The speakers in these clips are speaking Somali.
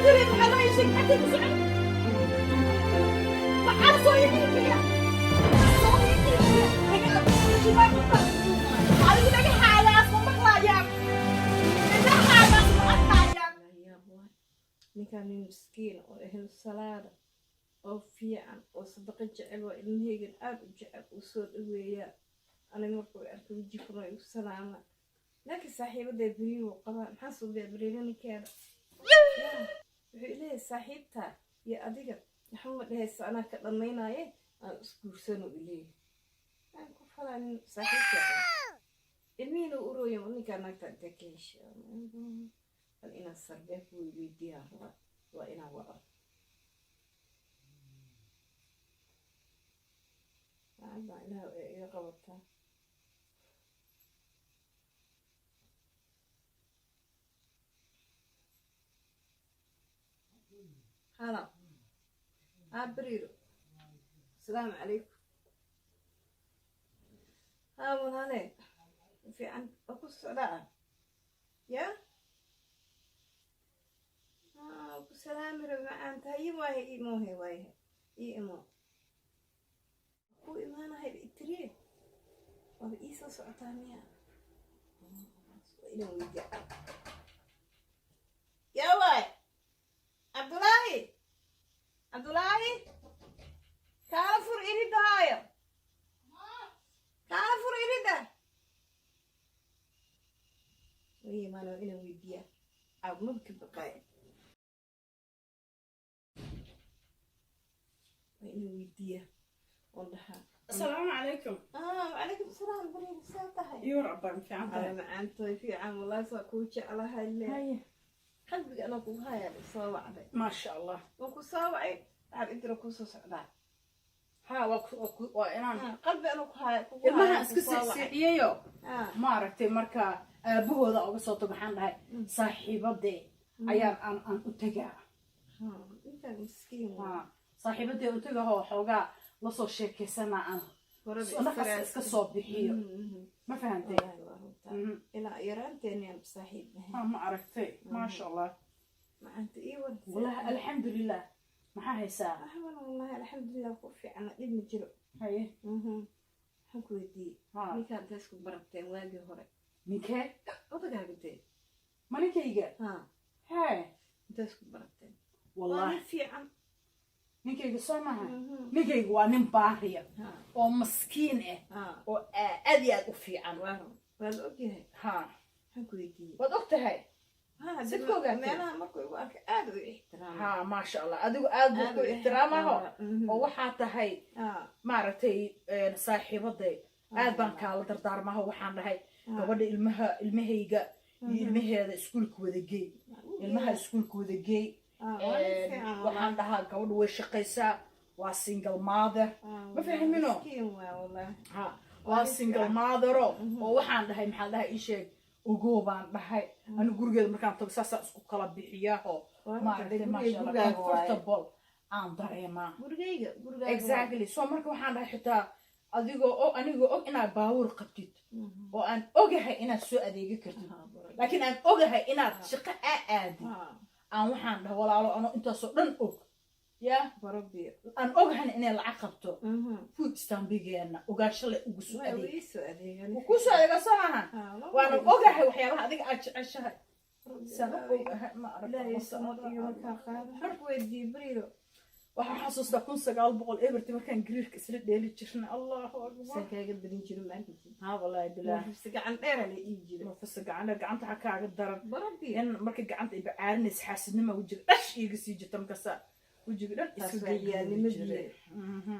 Tiri maxaa laga sheeg xagga ku socon? Maxaa soo iibinaya? Soo iibinaya. Adigu dhagaxaagaas ma maqlaayaan? Dhagaxaagaas ma arkayaan? Ninkaan nin miskiin oo ehel salaada oo fiican oo sadaqa jecel, waa ilmahaygan aada u jecel, uu soo dhaweeyaa. Aniga markuu arka weji furan igu salaama, laakiin saaxiibadee beriyu qabaa. Maxaa suubiyaa beriina ninkeeda? Yaa wuxuu ileeyahay saaxiibtaa iyo adiga waxba ma dhehaysa, anaa ka dhammaynaaye aan isguursano ileeyahay. Aan ku falaa nin saaxiibtaa qaba ilmihiina u urooya. Ninkaa naagta intee ka heshay? Bal inaan sarbeeb weydiiyaan rabaa, waa inaan waco. Lacag baa ilaah ee iga qabataa. Halo, haa beriiro, asalaamu calaykum. Haa walaale, fiican oo ku socdaa ah yaa haa ku salaami rab macaan tahay waaye, imohe waaye, ii imo ku imaanahay itiriye, waaba ii soo socotaa miya? Waa inaan weydiiya. Yaa waay, Cabdulaahi, Cabdulaahi, kaala fur iridda haayo, kaala fur iridda. Way imaana, waa inaan weydiiyaa. Caawmaba ka baqaaya, waa inaan weydiiyaa oon dhahaa. Asalaamu calaykum. Ah, wacalaykum salaam bariir, see tahay? Yuur abaan fiican Ala tahay. Macaantoy, fiican wallahi, saa kuu jeclahay le. Haye. Qalbiga anaa kugu hayaa soo wacday. Maasha Allah. Waan ku soo wacay, waxaad intira kuu soo socdaa. Ha, waa waa inaan Ah, qalbi anaa ku haya kugu ilmaha haya iska ku soo wacay. seexseexiyeyo. Ah, maaragtay, marka aabahooda uga soo tago, waxaan dhahay saaxiibadee ayaan aan u tegaa. Ah, ninkaan miskiin waa. Ha, saaxiibadee u tegahoo xoogaa lasoo sheekaysana aan Horeba nafasta iska soo bixiyo. Ma fahantay? Wallaahi waa runtaa. Ilaa yaraanteeni aan saaxiib ahayn. Ha, ma aragtay, maasha Allah. Macaanta, ii war. Wallahi alxamdulilah, maxaa haysaa? Waxban wallahi alxamdulilah, ku fiicana, dhib ma jiro. Haye. Waxaan ku weydiiyey, Ha. ninkaan intay isku barateen waagii hore? Ninkee? Odagaaga dee. Ma ninkayga? Ha. Hee. Intay isku barateen? Waa Wallahi nin fiican. Ninkayga soo maaha, ninkayga waa nin baariya oo maskiin ah oo aad iyo aad u fiican. Waa run, waa la ogyahay. Ha. Waxaan ku weydiiyey, Waad og tahay. Ha, Sid dee ku ogaatay? Meelaha markuu igu arkay aad u ixtiraama. Ha, maasha Allah, adigu aad buu Aad ku u ixtiraamaho ixtiraama. oo waxaa tahay maaragtay saaxiibaday, aad baan kaala dardaarmaho. Waxaan dhahay gabadha ilmaha ilmahayga iyo ilmaheeda iskuulka wada geey, ilmaha iskuulka wada geey. Waa nin fiican. Waxaan dhahaa gabadhu way shaqaysaa, waa single mother, ma fahmino? Miskiin waa wallahi. Ha, waa single mothero oo waxaan dhahay, maxaa dhahay, ii sheeg, ogoo baan dhahay anigu gurigeeda markaan tago saasaa isku kala bixiyaaho. Waa maaragtay gurigeyga, maasha Allah, gurigaaga waaye. Comfortable aan dareemaa. Gurigayga, gurigaaga. Exactly. So marka waxaan dhahay xitaa adigoo og, anigoo og inaad baabuur qabtid oo aan ogahay inaad soo adeegi kartid, laakiin aan ogahay inaad shaqo aa aadid, aan waxaan dhahay walaalo, anoo intaasoo dhan og ya Barabiyo. aan ogahana inay lacag qabto, food stambigeena ogaansho le ugu soo Waa adeeg. ii soo adeegan. Wuu kuu soo adeega soo maaha? Waana ogahay waxyaabaha adiga aad jeceshahay, saan u ogahay ma Ilaahay arag. iyo markaa qaado. Waxaan ku weydiiyey beriiro. Waxaan xasuustaa 1900 eberti markaan gariirka isla dheeli jirnay, Allahu akbar. Saan kaaga badin jirin ma arki jirin. Haa wallaahi bilaah. Mufisi gacan dheera la ii jira. Mufisa gacanta, gacanta waxaa kaaga daran Barabiyo. in marka gacanta ay bacaarinaysa xaasidnima wejiga dhash iiga sii jirta, markaasa wejiga dhan Taas iska waa gaagaabin ciyaalnimadii. jiray.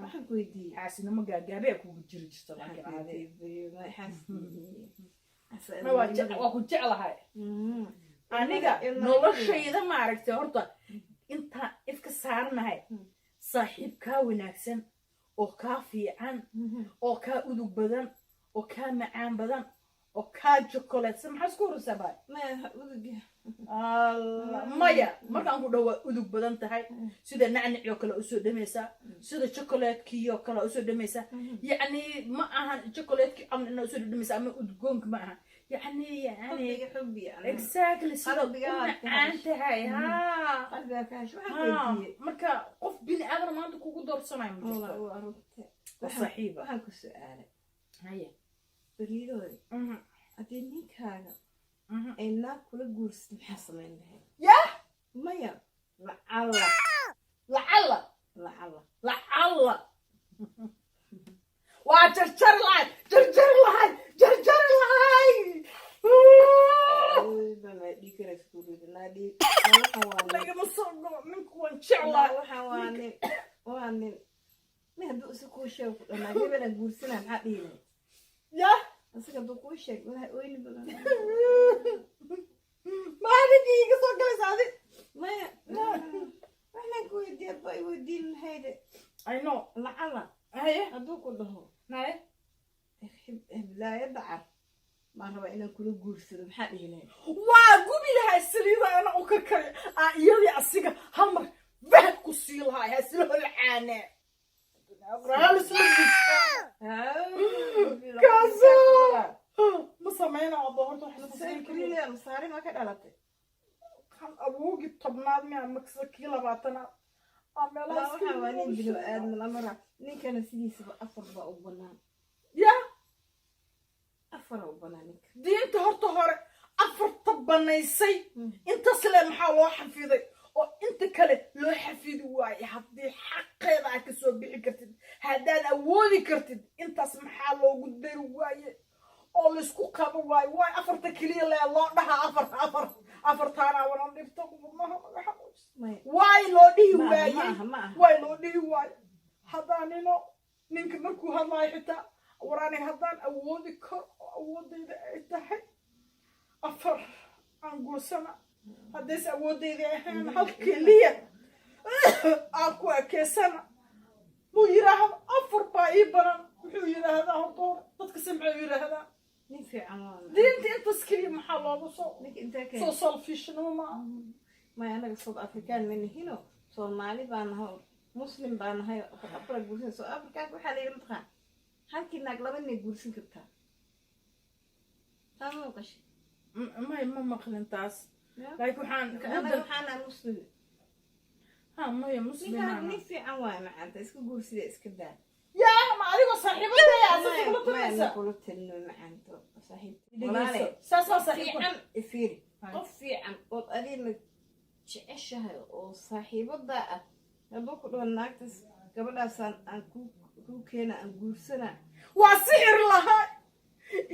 Waxaan ku weydiiyey. Xaasidnimo gaagaabee kugu jiri jirta, Waxaan laakiin ku caadi weydiiyey beriiro, ma xaasidnimo. Ma waa ku jeclahay aniga noloshayda, maaragtay, horta intaan ifka saaranahay saaxiib kaa wanaagsan oo kaa fiican oo kaa udug badan oo kaa macaan badan. Oo kaa chocolate maxaa isku hurisaa baa? Maya, uduga. Allah, maya, markaan ku dhaho waa udug badan tahay, sida nacnicoo kale usoo dhamaysaa, sida chocolatekii kale usoo dhamaysaa. Yacni ma ahan chocolatekii camal inaa usoo dhamaysa ama udgoonka ma aha, yacni Xubbiga, xubbi yani. Exactly, sida u Qalbiga aad ka macaan hesho. tahay ha. Qalbiga ka hesho. Waxaan Ha, weydiiyey. Marka qof bini aadana maanta kugu doorsanayo ma Wallah, jirto. waa runta. Waa saaxiiba. Waxaan ku su-aalay, Haye. Beriidooda, haddii ninkaaga ay naag kula guursid, maxaa samayn lahayd? Yah. Maya, lacalla. Lacalla. Lacalla. Lacalla waa jarjari lahay, jarjari lahay, jarjari lahay. Lagama soo galo ninku, waan jeclaa. Waxaan waa nin, waa nin nin. Hadduu isa kuu sheego, ku dhanaa hebelaan guursanaa, maxaa dhihi lahayd? Yah. Asiga hadduu kuu sheeg, walahi oyni badan. Maalinkii iga soo galaysa adi. Maya, waxaan ku weydiiya ba i weydiin lahayde. I know. Lacala Haye. hadduu ku dhaho, Haye. Heblaayada car maan rabaa inaan kula guursado, maxaa dhihi lahayd? Waa gubi lahay saliida ana u karkari aa iyadii asiga hal mar bah ku sii lahay, ha isla holcaane. Kaaso ma sameyna abo horta wax isma samayn kariyo. Masaari ma ka dhalatay? Kan awowgii 10aad miya maksa kii 20aad aa meelahaas. Waxaa waa nin bilo aadman amara. Ninkana sidiisaba afar baa u banaan. Ya. Afara u banaan ninka. Diinta horta hore afarta banaysay, intaas le maxaa loo xafiday oo inta kale loo xafidi waaye? Haddii xaqeeda aad kasoo bixi kartid, haddaad awoodi kartid, intaas maxaa loogu dari waaye oo laysku qabo waaye? Waay afarta keliya le loo dhahaa? Afar, afar, afartaana wana dhibto maha magaxa. Maya. Waay loo dhihi Ma aha, waayey? ma aha, ma aha. Waay loo dhihi waaye? Haddaanino ninka markuu hadlaayo xitaa, war aniga haddaan awoodi karo oo awoodayda ay tahay afar aan guursana, haddayse awoodayda ahayn hal keliya aan ku ekeysana, muu yidhaahdo afar baa ii banan. Muxuu yidhaahdaa horta hore? Dadka se maxay yidhaahdaa? Nin fiican waa. Diinta intaas keliya maxaa loogu soo Ninka intee ka soo selfishnimo ma aha. Maya, anaga South African ma nihino, Soomaali baa nahay, Muslim baa nahay. Afar afara guursan South Africaanka waxaa la yidhi, mataqaan, halkii naag laba nin guursan kartaa. Taa ma maqashay? May, ma maqlin taas. Ya? Laakiin waxaan Marka anaga waddan waxaa nahay Muslim. Ha, maya, Muslim. Ninkaan nin fiican waaye, macaanta iska guursida, iska daa. Yaa, ma adigoo saaxiibadaya asasi Maya, kula maya, talinaysa? Ma kula talino, macaanto saaxiibta walaale. Saas waa saaxiib. Fiican ifiiri. Hay. Qof fiican ood adigna jeceshahay oo saaxiibadaa ah hadduu ku dhaho naagtaas, gabadhaasaan aan kuu keena, aan guursanaa. Waa sixir lahaa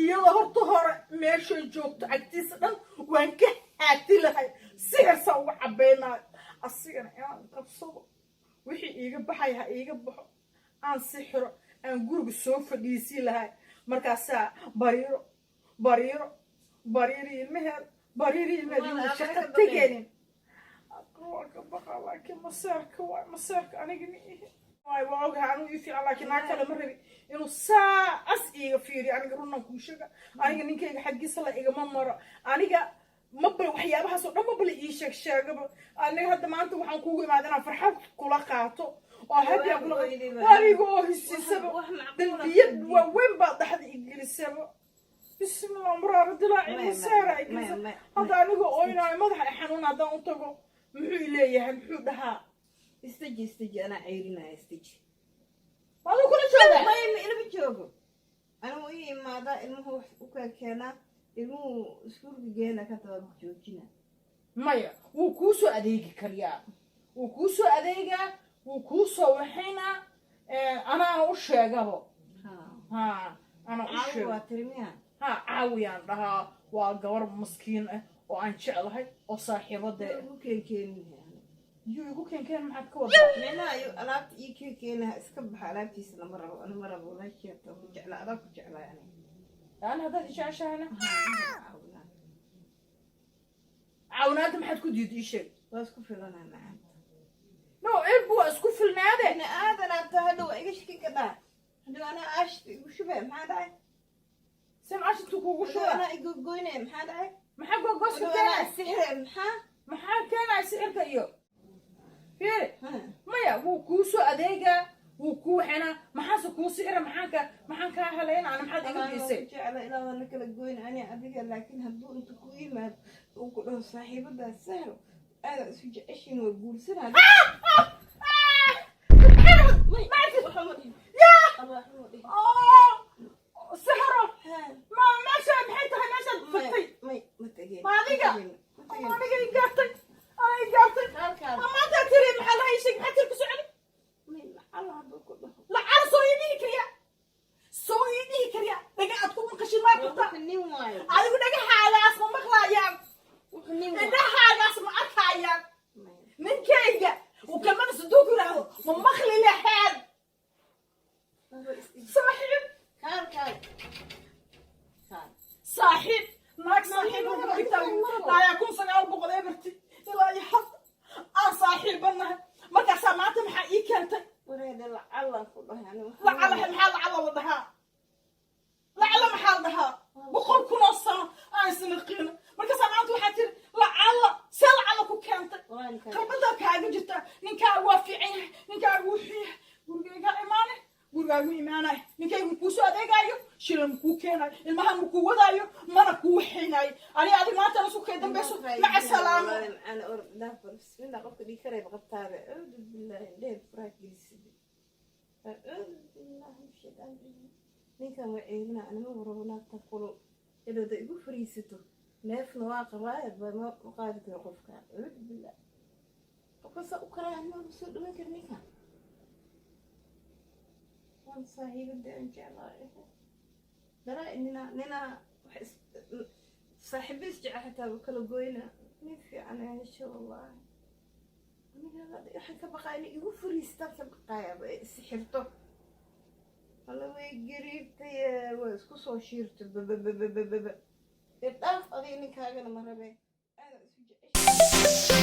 iyada horta hore meeshay joogto agtiisa dhan waan ka haati lahay, sixir saa uga cabaynayo, asigana inaan qabsado, wixii iiga baxay ha iiga baxo, aan sixiro, aan guriga soo fadhiisii lahay. Markaasaa Bariiro, Bariiro, Bariiro ilmaheed, Bariiro ilmaheed Wala, inuu shaqo ka baqayn. tegaynin waa ka baqa, laakiin maseerka waay, maseerka aniga ma ihi waay. Waa ogahay anuu ii fiican, laakiin naag kale ma rabi inuu saacas iiga fiiriyo. Aniga runaan kuu sheega, aniga ninkayga xaggiisa la igama maro. Aniga maba waxyaabahaas oo dhan mabala ii sheeg sheegaba. Aniga hadda maanta waxaan kuugu imaada inaan farxad kula qaato oo happy aan kula qaato. Aniga oo heshiisaba Wax macquul ah. dambiyad waaweyn baa dhexda igelisaba. Bismillah, muraara dilaaci, maseera igelisa. Hadda aniga ooynaayo, madaxa i xanuun, haddaan u tago muxuu ileeyahay? Muxuu dhahaa? Istaji, istaji, anaa ceyrinaya, istaji. Aduu kula joogaa? Maya, ma ilama joogo. Anigu ii imaadaa, ilmuhu wax u keenaa, ilmuhu iskuulka geena, ka daba joojina. Maya, wuu kuu soo adeegi karyaa, wuu kuu soo adeegaa, wuu kuu soo waxaynaa. Anaana u sheegabo. Ha, anaa u Caawi. sheego. Waa tirmiya. Ha, caawiyaan dhahaa. Waa gabar maskiin ah oo aan jeclahay oo saaxiibadee. Ugu keenkeenin. Yuu igu keenkeen? Maxaad ka wadaa? Micnaha ayuu alaabta ii keenkeenaha, iska baxa, alaabtiisa lama rabo, ana ma rabo. Walaasheerta ku jeclaa, adaa ku jeclaa aniga. Ana haddaad i jeceshahayna? Caawinaa. Caawinaanta maxaad ku diiday? Ii sheeg. Waa isku filanaa, macaanta. No, ebu waa isku filnaade. Bini aadan aad tahay, hadhow waa iga shakin ka dhaa, hadhow anaa aashta igu shubee, maxaa dhacay? Se macaash intuu kuugu shubaa? Anaa igogoynaya, maxaa dhacay? Maxaa googooska Anaa keenaya? Sixire maxaa? Maxaa keenaya sixirka iyo fiiri? Maya, wuu kuu soo adeegaa, wuu kuu waxaynaa. Maxaase kuu sixira? Maxaan kaa helayna ana? Maxaad iga biisay? Jecla ilaa waana kala goyn ani adiga, laakiin hadduu inta ku yimaado uu ku dhaho saaxiibadaa Sahro aada isu jeceshiin, waa guursanaa. Waxuma dhihin. Allah, waxuma dhihin. Sahro, ma meesha maxay tahay meeshaad tagtay? May, ma tegeen. Ma adiga? Ma tegeen. Aniga i gaartay, ana i gaartay. Halkaas. Ma maanta tiri? Maxaa lahay? Sheeg, maxaa tiri? Ku soconi. May, lacala hadduu ku dhaho. Lacala soo ii dhihi kariya, soo ii dhihi kariya. Dhaga aad ku maqashin maa qabta? Wuxuu nin waayo. Adigu dhagahaagaas ma maqlaayaan? Wuxuu nin waayo. Indhahaagaas ma arkaayaan? May. Ninkayga uu kelmada siduu ku yidhaahdo ma maqli lahaad? Saaxiib. Kaal, kaal, kaal. Saaxiib, naag saaxiib lagu dhigtaa laayaa 1900 eberti ilaa iyo hadda aan saaxiibanahay. Markaasaa maanta maxaa ii keentay? Wareede, lacala ku dhahay ani. Lacala maxaa lacala la dhahaa? Lacala maxaa la dhahaa? 100,000 oo sano aan isnaqiino, markaasaa maanta waxaa tiri lacala. See lacala ku keentay? Qalbadaa kaaga jirta. Ninkaaga waa fiican yahay, ninkaaga wuxuu yahay gurigaygaa imaane, gurigaagu imaanayo, ninkaygu kuu soo adeegaayo, shilan kuu keenayo, ilmahan ma kuu wadaayo, mana kuu waxaynaayo. Ani adig maanta nasu kay dambayso. Maca salaamo. Ana or dhaaf, bismillah. Qofka dhigi karayba qabtaaba. Acuudu billahi, indhehed furaha gelisida. Acuudu billahi min shaytaan rajiim. Ninkan waa ceebina. Anima rabo naagta kulo ilooda igu fariisato. Neefna waa qabaaya ba, ma u qaadi karo qofka. Acuudu billah, qofka saa u karaa ma soo dhaweyn kara ninkan. Waan saaxiibada aan jeclaa daraa nina wax saaxiibo isjecel xitaa wuu kala goyna. Nin fiican ayaa hesho, wallaahi. Aniga waxaan ka baqaa inay igu fariistaan, ka baqaayaba ee isixirto. Alla, way gariibtay, waa isku soo shiirtay. Babababababa, dhaaf adiga, ninkaagana ma rabee. Aada isu jecesha.